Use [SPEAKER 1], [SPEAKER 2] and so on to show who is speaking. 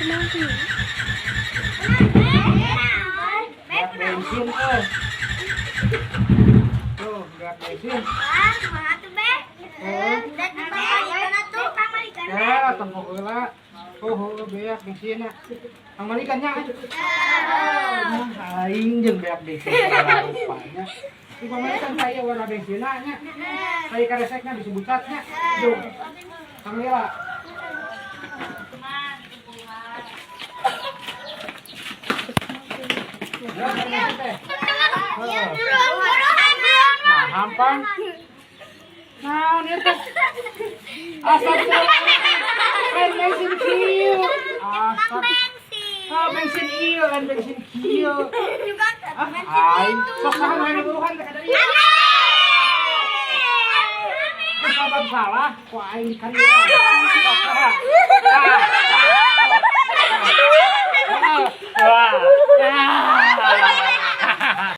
[SPEAKER 1] Kumaha sih?
[SPEAKER 2] Beak bensin eh. Tuh, beak bensin. Eh, ya, tong heula. Oh, oh, beak bensinna. Pangmalikan nya. Ah, aing jeung beak bensin rupanya. Di pamalikan saya warna bensinna nya. Saya karesekna bisa bucatnya. Jung. Pangheula. Ya, bensin teh. Heeh. Nah, hampang. Nah, ieu teh. Astagfirullah. Lain bensin kieu. Astag. Ah, bensin ieu, lain bensin kieu. Ah, aing sok saha nu hayang buruhan teh kada ieu. Sabab salah, ku aing dikarieuan. Sok saha. Ah.